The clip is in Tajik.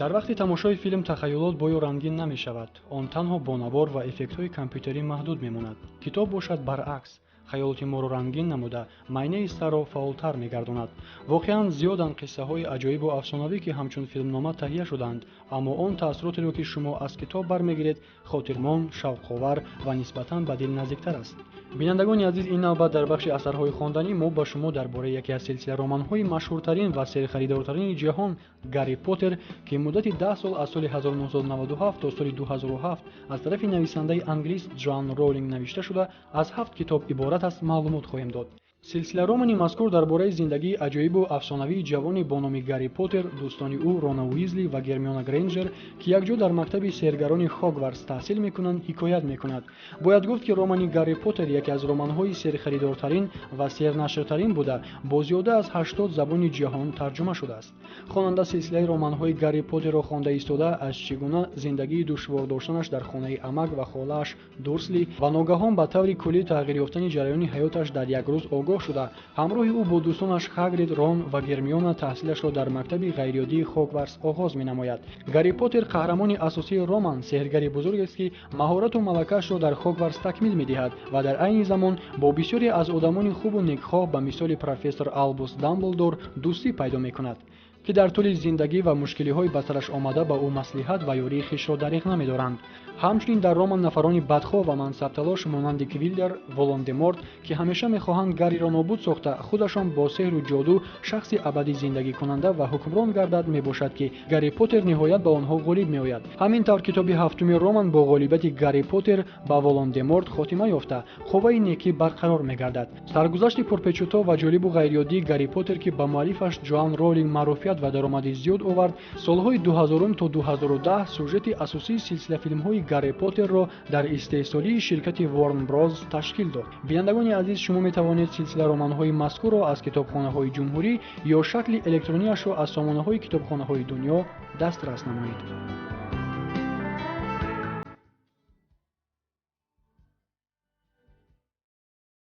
Дар вақти тамошои филм тахайюлот боё рангин намешавад. Он танҳо бо навор ва эффектҳои компютерӣ маҳдуд мемонад. Китоб бошад, баръакс, хаёлоти моро рангин намуда, майнаи сарро фаъолтар мегардонад. Воқеан, зиёданд қиссаҳои аҷоибу афсонавӣ, ки ҳамчун филмнома таҳия шудаанд, аммо он таассуротеро, ки шумо аз китоб бармегиред, хотирмон, шавқовар ва нисбатан ба дил наздиктар аст. Бинандагони азиз, ин навбат дар бахши асарҳои хонданӣ мо ба шумо дар бораи яке аз силсила романҳои машҳуртарин ва серхаридортарини ҷаҳон, Гарри Поттер, ки муддати 10 сол, аз соли 1997 то соли 2007, аз тарафи нависандаи англис Ҷоан Ролинг навишта шуда, аз ҳафт китоб иборат аст, маълумот хоҳем дод. Силсила романи мазкур дар бораи зиндагии аҷоибу афсонавии ҷавоне бо номи Гарри Поттер, дӯстони ӯ Рона Уизли ва Гермиона Грейнҷер, ки якҷо дар мактаби сеҳргарони Хогвартс таҳсил мекунанд, ҳикоят мекунад. Бояд гуфт, ки романи Гарри Поттер яке аз романҳои серхаридортарин ва сернашртарин буда, бо зиёда аз 80 забони ҷаҳон тарҷума шудааст. Хонанда силсилаи романҳои Гарри Поттерро хонда истода, аз чӣ гуна зиндагии душвор доштанаш дар хонаи амак ва холааш Дурсли ва ногаҳон ба таври куллӣ тағйир ёфтани ҷараёни ҳаёташ дар як рӯз огоҳ шуда, ҳамроҳи ӯ бо дӯстонаш Ҳагрид, Рон ва Гермиона таҳсилашро дар мактаби ғайриоддии Хогвартс оғоз менамояд. Гарри Поттер, қаҳрамони асосии роман, сеҳргари бузургест, ки маҳорату малакаашро дар Хогвартс такмил медиҳад ва дар айни замон бо бисёре аз одамони хубу некхоҳ, ба мисоли профессор Албус Дамблдор, дӯстӣ пайдо мекунад, ки дар тӯли зиндагӣ ва мушкилиҳои ба сараш омада ба ӯ маслиҳат ва ёрии хешро дариғ намедоранд. Ҳамчунин дар роман нафарони бадхоҳ ва мансабталош, монанди Квиллер, Волон-де-Морт, ки ҳамеша мехоҳанд Гарриро нобуд сохта, худашон бо сеҳру ҷоду шахси абадӣ зиндагикунанда ва ҳукмрон гардад, мебошад, ки Гарри Поттер ниҳоят ба онҳо ғолиб меояд. Ҳамин тавр, китоби ҳафтуми роман бо ғолибияти Гарри Поттер ба Волон-де-Морт хотима ёфта, қувваи некӣ барқарор мегардад. Саргузашти пурпечутоб ва ҷолибу ғайриоддии Гарри Поттер, ки ба муаллифаш Ҷоан Ролинг маъруфият ва даромади зиёд овард, солҳои 2000 то 2010 сюжети асосии силсила филмҳои Гарри Поттерро дар истеҳсолии ширкати Ворнер Броз ташкил дод. Бинандагони азиз, шумо метавонед силсила романҳои мазкурро аз китобхонаҳои ҷумҳурӣ ё шакли электронияшро аз сомонаҳои китобхонаҳои дунё дастрас намоед.